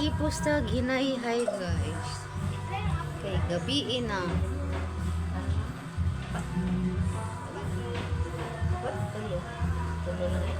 Hipos ta ginayhay, guys. Kay gabi na. What? Tulo. Tulo na eh.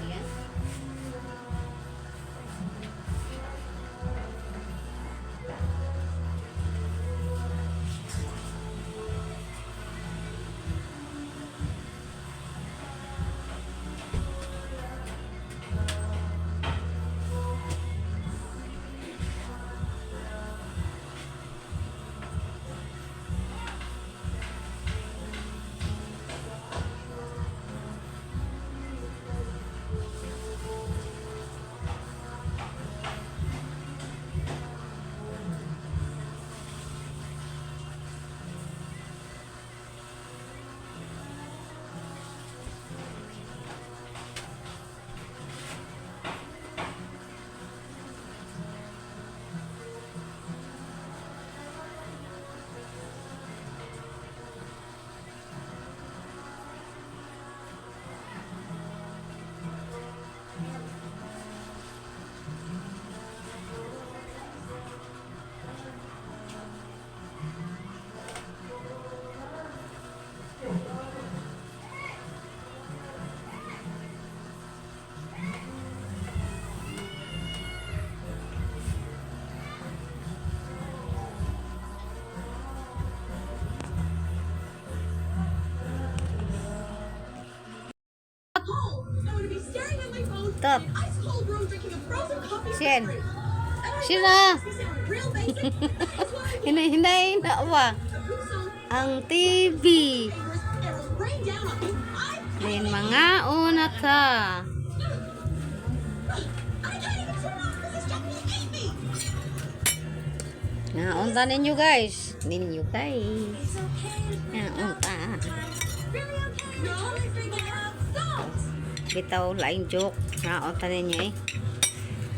Ayan. Top. Sien. Sina. Hinahinay na ba? Ang TV. Then mga una ta. Naunta ninyo, guys. Ninyo, guys. Naunta. Bitaw, laing joke. Naunta ninyo eh.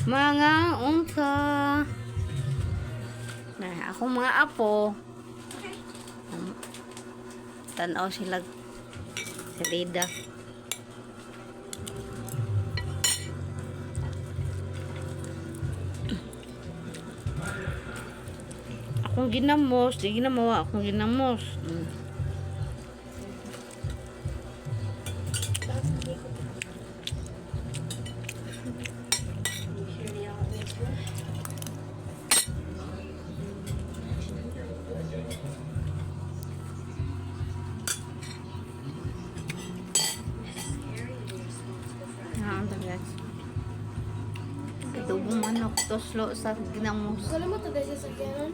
Mga unta. Na, akong mga apo. Tanaw sila sa Lida. Akong ginamos, di ginamo, akong ginamos. Ah, ang guys. Adobong manok, tuslo sa ginamos. Kala mo to guys sa sakyanan?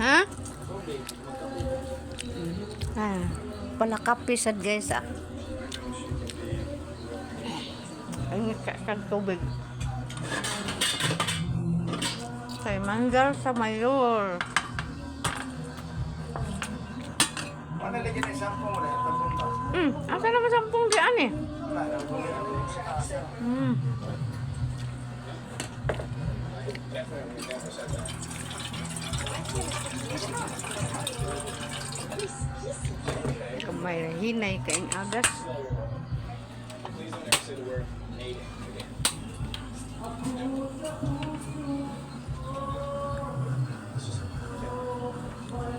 Ha? Ah, pala kape sad, guys, ah. Ay, kag tubig. Kay manggal sa mayor. Ano lagi na sampung na ito ba? Asa naman sampung diyan eh? Kamay hinay kaing agas. Please don't ever say the word mating again. It's just, okay.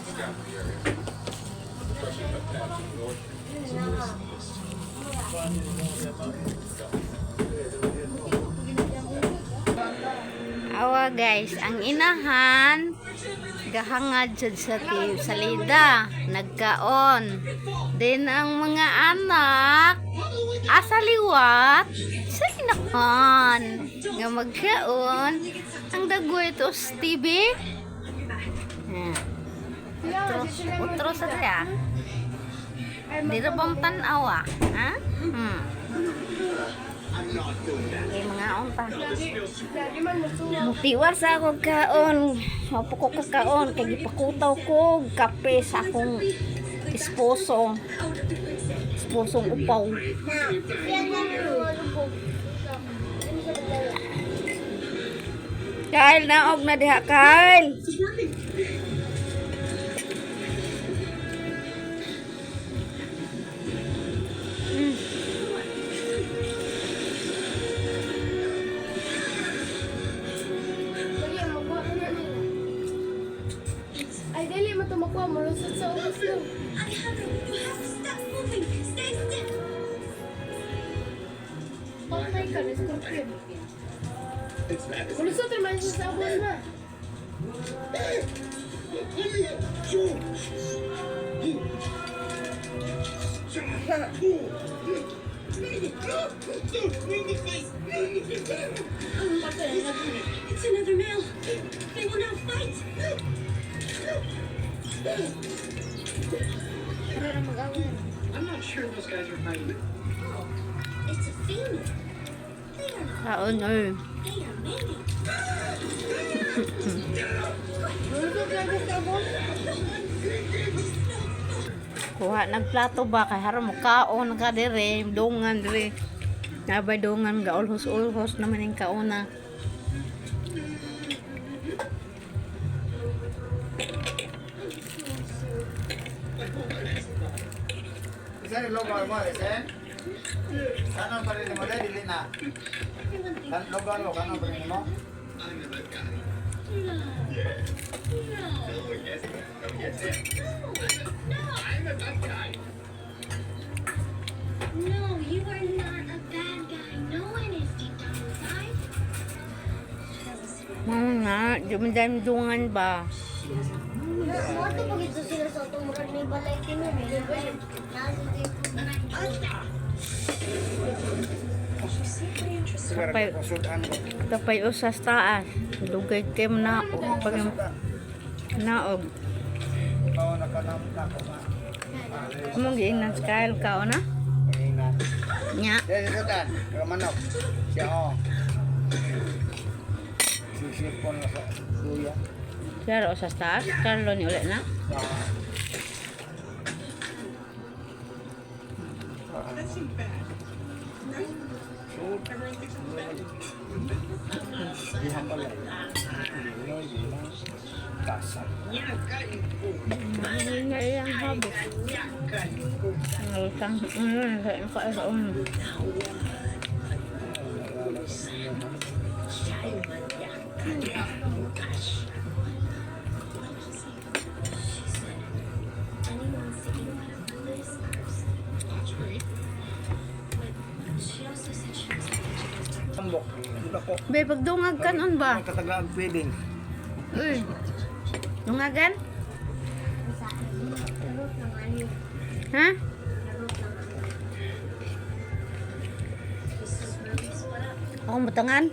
Scout the area. Especially up there to the north, to the east. Awa guys, ang inahan gahangad jud sa salida, nagkaon. Din ang mga anak asa liwat sa inahan nga magkaon. Ang dagoy to sa TV. Ah, Otro, otro sa kaya. Di ra bang tan-aw ah? Ha? Okay, mga unta. Lagi man mo. Mutiwas ako kaon. Mapo ko kakaon kay gipakutaw ko og kape sa akong esposo. Esposong upaw. Kyle, naog na diha, Kyle. Dali, makuha na nila. Ay, dali mo ito makuha. Malusot sa ubos no. Alejandro, you have to stop moving. Stay still. Patay ka na, scorpion. Malusot naman siya sa ubos na. Patay na. It's another male. They will now fight. I'm not sure those guys are fighting. Oh, it's a female. They are not. Kaon oy. They are mating. Malusot lagi sa ubos. Kuha nagplato ba kay haron mo kaon ka dire, dungan dire. Nabay dungan ga ulhos-ulhos naman ang kauna. Isa ni logo mo, isen. Kanon pa rin mo dili dili na. Kan logo mo kanon pa rin mo. No, you are not a bad guy. No one is, deep. Na, dumdumdungan ba? Mo to pag ito sila sa atong murag may balay kini. Kapay, Sudan ko. kapay usas taas. Dugay kay mo naog. Pag naog. Mao na kanam na ko nga. Mong giingnan sa Kyle ka na? Ingnan. Nya. Dili sudan, kaya manok. Siya oh. Sisipon na sa suya. Klaro usas taas. Carlo ni ulit na. That seemed bad. Right? Everyone thinks it's bad. Dihang balay. Dili, dili. Tasa. Ay, nga iyang habit. Ang ano, sa sa uno. Anyone seeking butterflies first. That's great. But she also said she was allergic to start. Tambok. Dako. Be, pagdungag kanon ba? May katagaang feeling. Uy. Dungagan? Ha? This is really split up. Akong butangan?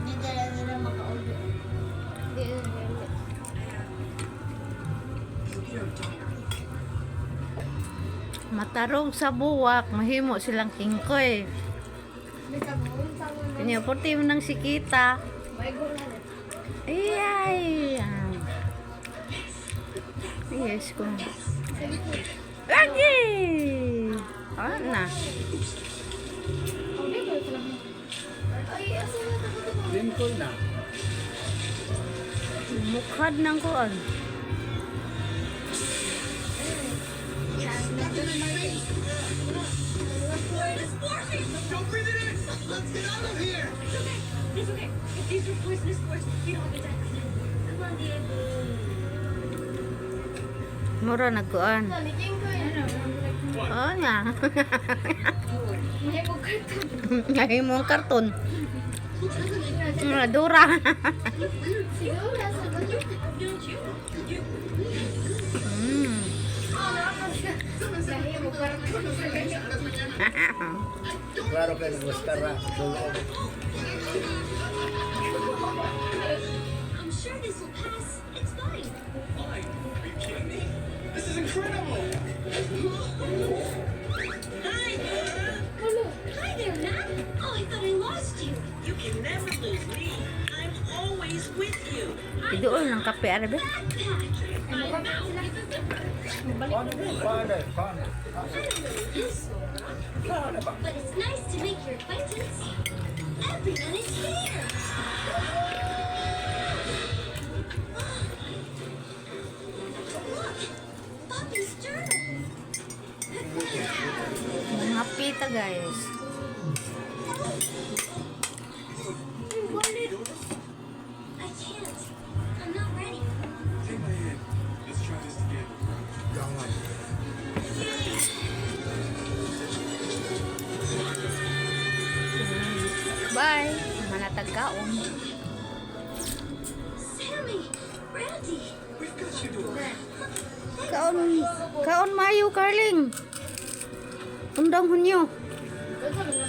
Di dala-dala makaulo. Di na dili. Matarong sa buwak, mahimo silang kingkoy. Bisa mo unsa mo na. Kanya puti mo ng sikita. May gula na. Ay, ay. Yes, ko. Lagi! Ah, na. Oh, di ba sila? Ay, asa na to to? Lincoln na. Mukhad ng kuan. Don't breathe it in! Let's get out of here! It's okay. It's okay. If these are poisonous spores, we don't have to die. Come on, Diego. Mura nagkuan. Ni King ko yun. Oo nga. May mo karton. Ngayon mo ang karton. Mga dura. Siguro sa ba? Don't you? You. Dahil mo karton. Klaro kayo nag-restaurant. Sulod. I'm sure this will pass. It's fine. Fine. Are you kidding me? This is incredible! Hi. Hi there, Matt. Oh, I thought I lost you. You can never lose me. I'm always with you. Idool ng kape, arabe. Backpack. My mouth is a zipper. Paano? Paano? Paano? I don't know you, Sora, Paano ba? but it's nice to make your acquaintance. Everyone is here. Look, Poppy's journal. Mga pita, guys. I can't. I'm not ready. Take my hand. Let's try this together. Gangan. Bye. Manatag kaon. Sammy, Randy. We've got you, Dora. Kaon, kaon mayo, Carling. Undang hunyo. Unsa man